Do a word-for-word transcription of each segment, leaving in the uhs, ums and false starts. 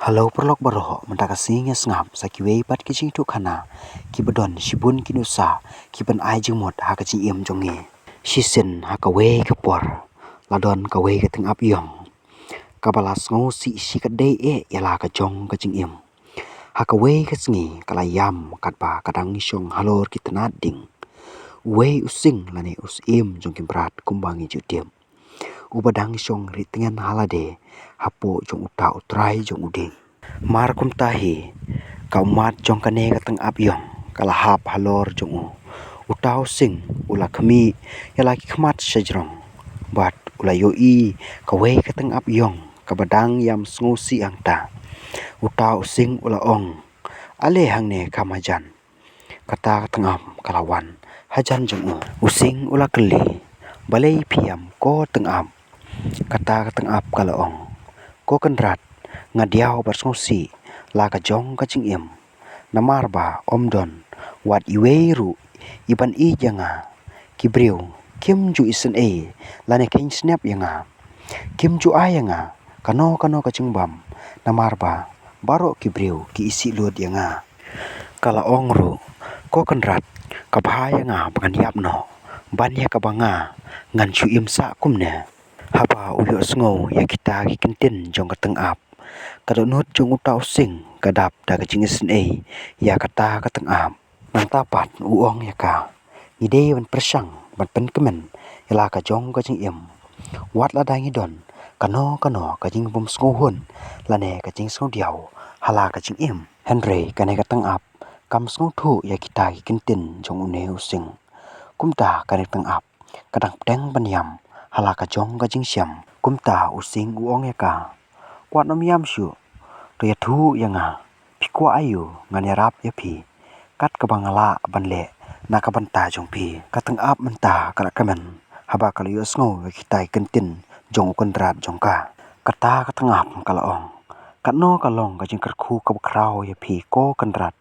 Hello paralok baroh, mynta ka sngi nga sngap sa kiwei pat ki jingïathuhkhana kiba don shibun ki nuksa kiban ai jingmut ha ka jingim jong ngi. Shisien ha kawei ka por la don kawei ka tyngab ïong kaba la sngewsih shikatdei eh ïa la ka jong ka jingim. Ha kawei ka sngi ka la ïam katba ka dang shong halor ki tnat ding. Uwei u sing lane u syiem jong ki mrad kumba ngi ju tip, uba dang shong rieh tngen ha lade hapoh jong uta u trai jong u dieng. Mar kumta hi, ka ummat jong kane ka tyngab ïong ka la hap halor jong u. Uta u sing u la khmih ïa la ki khmat shajrong bad u la ïohi kawei ka tyngab ïong kaba dang ïam sngewsih hangta. Uta u sing u la ong, "Ale hangne kham hajan." Kata ka tyngab ka la wan hajan jong u. U sing u la kylli, "Balei phi ïam ko tyngab?" Kata ka tyngab ka la ong, "Ko kynrad, nga diaw bad sngewsih la ka jong ka jingim. Namar ba ym don wat iwei ruh iban ïeit ïa nga. Ki briew kim ju isynei lane kheiñ snep ïa nga. Kim ju ai ïa nga kano kano ka jingbam, namar ba baroh ki briew ki isih lut ïa nga." Ka la ong ruh, "Ko kynrad, ka bha ïa nga ba ngan ïap noh ban ïa kaba nga ngan shu im sah kumne." Haba u ïohsngew ïa kita ki kyntien jong ka tyngab, ka dohnud jong uta u sing ka dap da ka jingisynei ïa kata ka tyngab. Nangta pat u ong ïa ka, "Ngi dei ban pyrshang ban pynkmen ïa la ka jong ka jingim, wat lada ngi don kano kano ka jingbymsngewhun lane ka jingsngewdiaw ha la ka jingim." Hynrei kane ka tyngab kam sngewthuh ïa kita ki kyntien jong une u sing. Kumta kane ka tyngab ka dang pdeng ban ïam ha la ka jong ka jingshem. Kumta u sing u ong ïa ka, "Wat nym ïam shuh, to ïathuh ïa nga, phi kwah aïu ngan ïarap ïa phi kat kaba nga lah ban leh na ka bynta jong phi." Ka tyngab mynta ka la kmen haba ka la ïohsngew ïa kita ki kyntien jong u kynrad jong ka. Kata ka tyngab ka la ong, "Katno ka long ka jingkyrkhu kaba khraw ïa phi ko kynrad,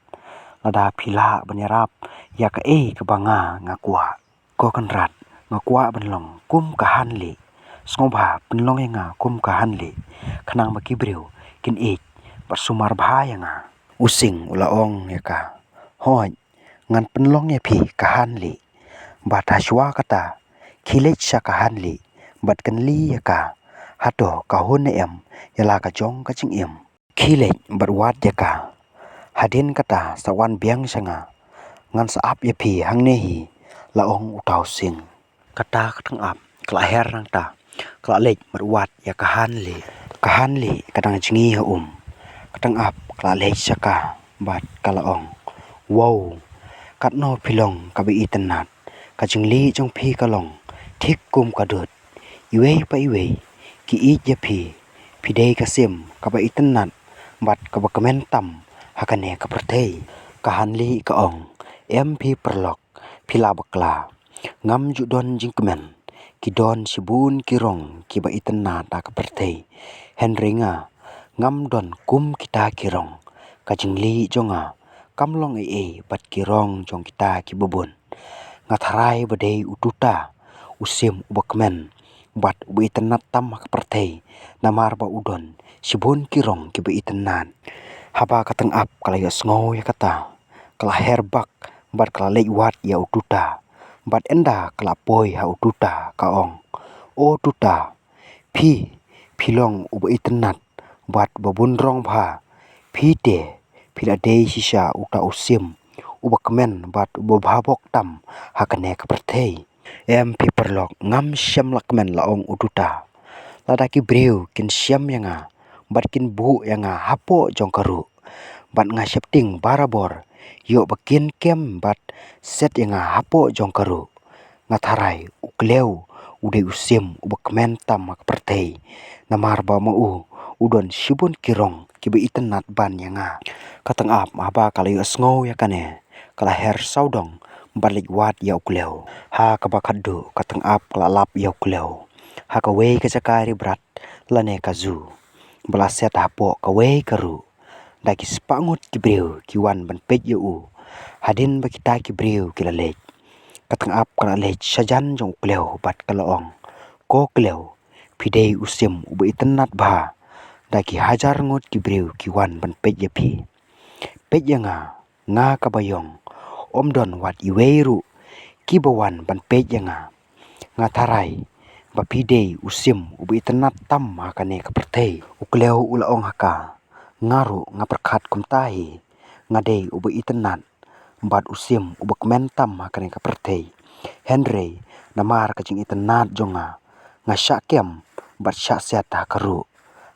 lada phi lah ban ïarap ïa kaei kaba nga nga kwah." "Ko kynrad, nga kwah ban long kum ka hanlieh. Sngewbha pynlong ïa nga kum ka hanlieh, khnang ba ki briew kin ïeit bad sumar bha ïa nga." U sing u la ong ïa ka, "Hooid, ngan pynlong ïa phi ka hanlieh. Bad ha shuwa kata, khie leit sha ka hanlieh bad kylli ïa ka hato ka hun ne em ïa la ka jong ka jingim. Khie leit bad wad ïa ka. Hadien kata sa wan biang sha nga, ngan sa ap ïa phi hangne hi," la ong uta u sing. Kata ka tyngab ka la her nangta, ka la leit bad wad ïa ka hanlieh. Ka hanlieh ka dang jngi ha um. Ka tyngab ka la leit sha ka bad ka la ong, "Wow, katno phi long kaba itynnat. Ka jinglieh jong phi ka long thik kum ka dud. Iwei pa iwei ki ïeit ïa phi. Phi dei ka sim kaba itynnat bad kaba kmen tam ha kane ka pyrthei." Ka hanlieh ka ong, "Em phi paralok, phi la bakla. Ngam ju don jingkmen. Ki don shibun ki rong kiba itynnat ha ka pyrthei. Hynrei nga, ngam don kum kita ki rong. Ka jinglieh jong nga kam long ei ei bad ki rong jong kita kiba bun. Nga tharai ba dei u tuta u sim uba kmen bad uba itynnat tam ha ka pyrthei, namar ba u don shibun ki rong kiba itynnat." Haba ka tyngab ka la ïohsngew ïa kata, ka la her bak bad ka la leit wad ïa u tuta. Bad ynda ka la poi ha u tuta ka ong, "O tuta, phi, phi long uba itynnat bad uba bun rong bha. Phi te phi la dei shisha uta u sim uba kmen bad uba bha bok tam ha kane ka pyrthei." "Em phi paralok, ngam shym la kmen," la ong u tuta. "Lada ki briew kin shem ïa nga bad kin buh ïa nga hapoh jong ka ruh, bad nga sheptieng barabor ïoh ba kin kem bad set ïa nga hapoh jong ka ruh. Nga tharai u klew u dei u sim uba kmen tam ha ka pyrthei, namar ba ma u u don shibun ki rong kiba itynnat ban ïa nga." Ka tyngab haba ka la ïohsngew ïa kane, ka la her sawdong bad leit wad ïa u klew. Ha kaba khatduh ka tyngab ka la lap ïa u klew. Ha kawei ka jaka ri brat lane ka zoo, ba la set hapoh kawei ka ruh. Da ki spah ngut ki briew ki wan ban peit ïa u. Hadien ba kita ki briew ki la leit, ka tyngab ka la leit shajan jong u klew bad ka la ong, "Ko klew, phi dei u sim uba itynnat bha. da ki hajar ngut ki briew ki wan ban peit ïa phi. Peit ïa nga, nga kaba ïong, ym don wat iwei ruh kiba wan ban peit ïa nga. Nga tharai ba phi dei u sim uba itynnad tam ha kane ka pyrthei. U Kleu u la ong ha ka, nga ruh nga pyrkhat kumta hi, nga dei uba itynnad bad u sim uba kmen tam ha kane ka pyrthei. Hynrei namar ka jingitynnad jong nga, nga shah kem bad shah siat ha ka ruh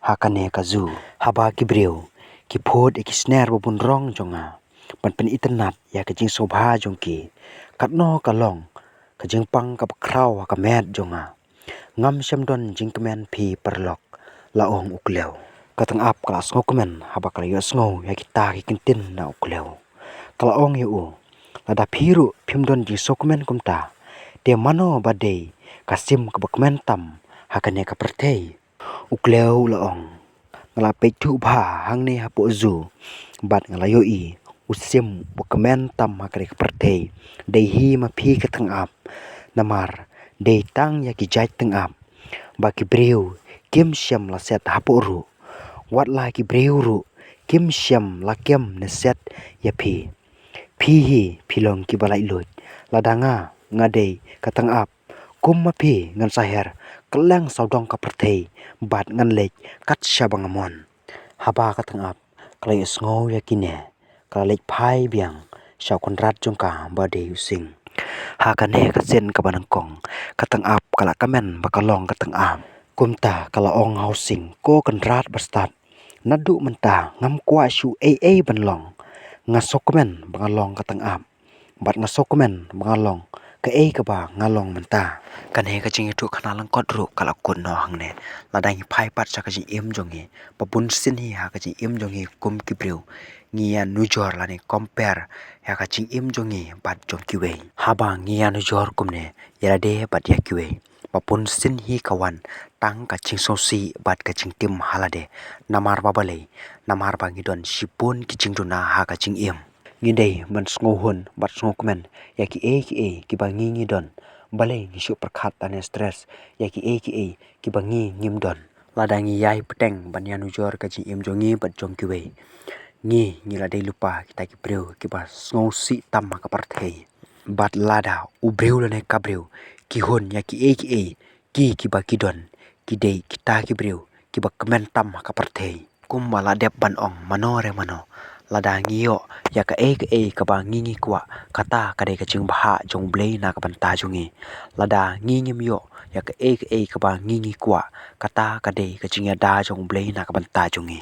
ha kane ka zoo. Haba ki briew ki phut ïa ki sner ba bun rong jong nga ban pynitynnad ïa ka jingsngewbha jong ki, katno ka long ka jingpang kaba khraw ha ka met jong nga. Ngam shym don jingkmen phi paralok, la ong u Kleu. Ka Tngap ka la sngewkmen haba ka la ïohsngew ïa kita ki kyntien na u Kleu. Ka la ong ïa u, lada phi ruh phim don jingsngewkmen kumta, te mano ba dei ka sim kaba kmen tam ha kane ka pyrthei? U Kleu u la ong, nga la peit thuh bha hangne hapoh zoo bad nga la ïohi u sim uba kmen tam ha kane ka pyrthei dei hi ma phi ka Tngap. Namar dei tang ïa ki jait Tngap ba ki briew kim shym la siat hapoh ruh. Wat la ki briew ruh kim shym la kem ne siat ïa phi. Phi hi phi long kiba laitluid. Lada nga, nga dei ka Tngap, kum ma phi ngan sa her kylleng sawdong ka pyrthei bad ngan leit kat shaba nga mon. Haba ka Tngap ka la ïohsngew ïa kine, ka la leit phai biang sha u kynrad jong ka ba dei u Sing. Ha kane ka sien kaba nyngkong, ka Tngap ka la kmen ba ka long ka Tngap. Kumta ka la ong ha u Sing, ko kynrad bastad, naduh mynta ngam kwah shuh ei ei ban long. Nga sngewkmen ba nga long ka Tngap bad nga sngewkmen ba nga long kaei kaba nga long mynta. Kane ka jingïathuhkhana lyngkot ruh ka la kut noh hangne. Lada ngi phai pat sha ka jingim jong ngi, ba bun sien hi ha ka jingim jong ngi kum ki briew ngi ïanujor lane compare ïa ka jingim jong ngi bad jong kiwei. Haba ngi ïanujor kumne ïa lade bad ïa kiwei, ba bun sien hi ka wan tang ka jingsngewsih bad ka jingtim ha lade. Namar ba balei? Namar ba ngi don shibun ki jingduna ha ka jingim. Ngi dei ban sngewhun bad sngewkmen ïa kiei kiei kiba ngi ngi don. Balei ngi shu pyrkhat lane stress ïa kiei kiei kiba ngi ngim don? Lada ngi ïai bteng ban ïanujor ka jingim jong ngi bad jong kiwei, ngi ngi la dei lypa kita ki briew kiba sngewsih tam ha ka pyrthei. Bad lada u briew lane ka briew ki hun ïa kiei kiei ki kiba ki don, ki dei kita ki briew kiba kmen tam ha ka pyrthei. Kumba la dep ban ong mano re mano, lada ngi ïoh ïa kaei kaei kaba ngi ngi kwah, kata ka dei ka jingbha jong U Blei na ka bynta jong ngi. Lada ngi ngim ïoh ïa kaei kaei kaba ngi ngi kwah, kata ka dei ka jingïada jong U Blei na ka bynta jong ngi.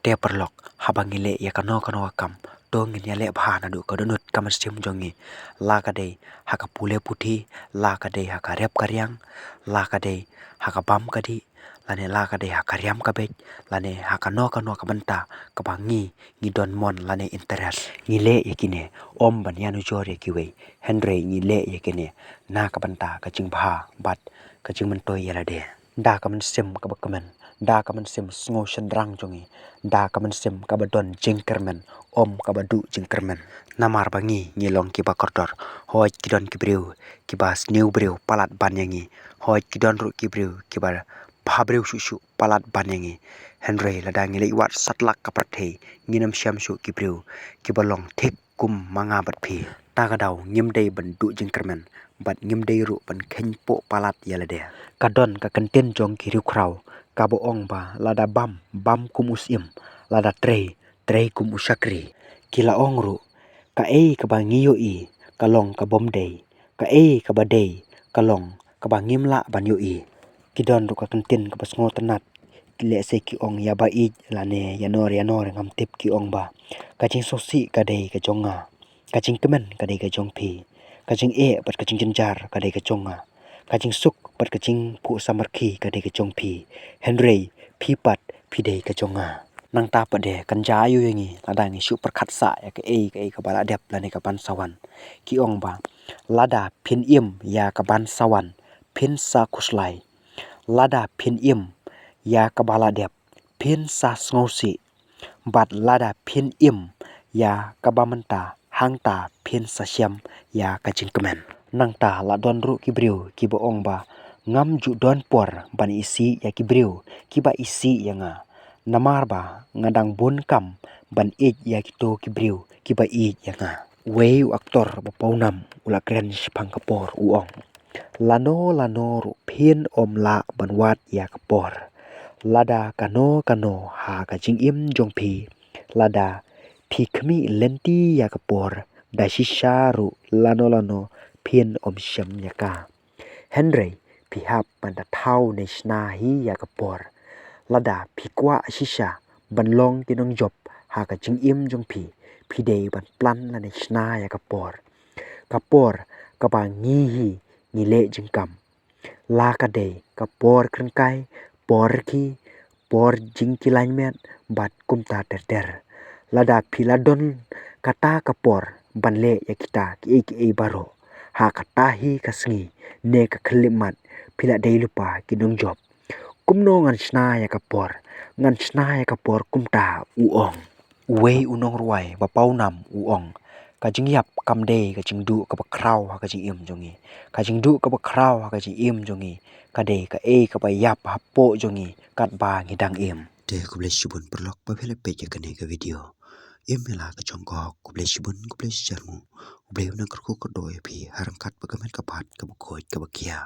Te paralok, haba ngi leh ïa kano kano ka kam, to ngin ïaleh bha naduh ka dohnud ka mynsiem jong ngi. La ka dei ha ka pule puthi, la ka dei ha ka rep ka riang, la ka dei ha ka bam ka dih, lane la ka dei ha ka riam ka beit, lane ha kano kano ka bynta kaba ngi ngi don mon lane interest. Ngi leh ïa kine ym ban ïanujor ïa kiwei, hynrei ngi leh ïa kine na ka bynta ka jingbha bad ka jingmyntoi ïa lade. Da ka mynsiem kaba kmen, da ka mynsiem sngewshynrang jong ngi, da ka mynsiem kaba don jingkyrmen, ym kaba duh jingkyrmen. Namar ba ngi ngi long kiba kordor, hooid ki don ki briew kiba sniew briew palat ban ïa ngi, hooid ki don ruh ki briew kiba bha briew shuh shuh palat ban ïa ngi. Hynrei lada ngi leit wad satlak ka pyrthei, ngin ym shem shuh ki briew kiba long thik kum ma nga bad phi. Ta ka daw ngim dei ban duh jingkyrmen bad ngim dei ruh ban kheiñpoh palat ïa lade. Ka don ka kyntien jong ki riewkhraw kaba ong ba lada bam, bam kum u syiem, lada trei, trei kum u shakri. Ki la ong ruh, kaei kaba ngi ïohi ka long kabym dei, kaei kaba dei ka long kaba ngim lah ban ïohi. Ki don ruh ka kyntien kaba sngewtynnad, ki lehse ki ong ïa ba ïeit lane ïa nor ïa nor ngam tip, ki ong ba ka jingsngewsih ka dei ka jong nga, ka jingkmen ka dei ka jong phi, ka jingeh bad ka jingjynjar ka dei ka jong nga, ka jingsuk bad ka jingphuh samrkhie ka dei ka jong phi, hynrei phi pat phi dei ka jong nga. Nangta pat de kan jia aïu ïa ngi lada ngi shu pyrkhat sah ïa kaei kaei kaba la dep lane kaban sa wan. Ki ong ba lada phin im ïa kaban sa wan, phin sa khuslai. Lada phin im ïa kaba la dep, phin sa sngewsih. Bad lada phin im ïa kaba mynta, hangta phin sa shem ïa ka jingkmen. Nangta la don ruh ki briew kiba ong ba ngam ju don por ban isih ïa ki briew kiba isih ïa nga. Namar ba nga dang bun kam ban ïeit ïa kito ki briew kiba ïeit ïa nga. Wei u aktor ba pawnam u la kren shaphang ka por, u ong: Lano lano ruh phin ym lah ban wad ïa ka por. Lada kano kano ha ka jingim jong phi, lada phi khmih lynti ïa ka por da shisha ruh, lano lano phin ym shem ïa ka. Hynrei phi hap ban da thaw ne shna hi ïa ka por. Lada phi kwah shisha ban long ki nongjop ha ka jingim jong phi, phi dei ban plan lane shna ïa ka por. Ka por kaba ngi hi ngi leh jingkam, la ka dei ka por kren kai, por rkhie, por jingkylliang met bad kumta ter ter. Lada phi la don kata ka por ban leh ïa kita kiei kiei baroh, ha kata hi ka sngi ne ka khyllipmat phi la dei lypa ki nongjop. Kumno ngan shna ïa ka por? Ngan shna ïa ka por kumta, u ong. Wei u nongrwai ba pawnam u ong: Ka jingïap kam dei ka jingduh kaba khraw ha ka jingim jong ngi. Ka jingduh kaba khraw ha ka jingim jong ngi ka dei kaei kaba ïap hapoh jong ngi katba ngi dang im. Te khublei shibun paralok ba phi la peit ïa kane ka video. Im ïa la ka jong ko, khublei shibun, khublei shihajar nguh. Khublei ban nang kyrkhu kyrdoh ïa phi ha ryngkat bad ka met ka phad kaba khuid kaba khia.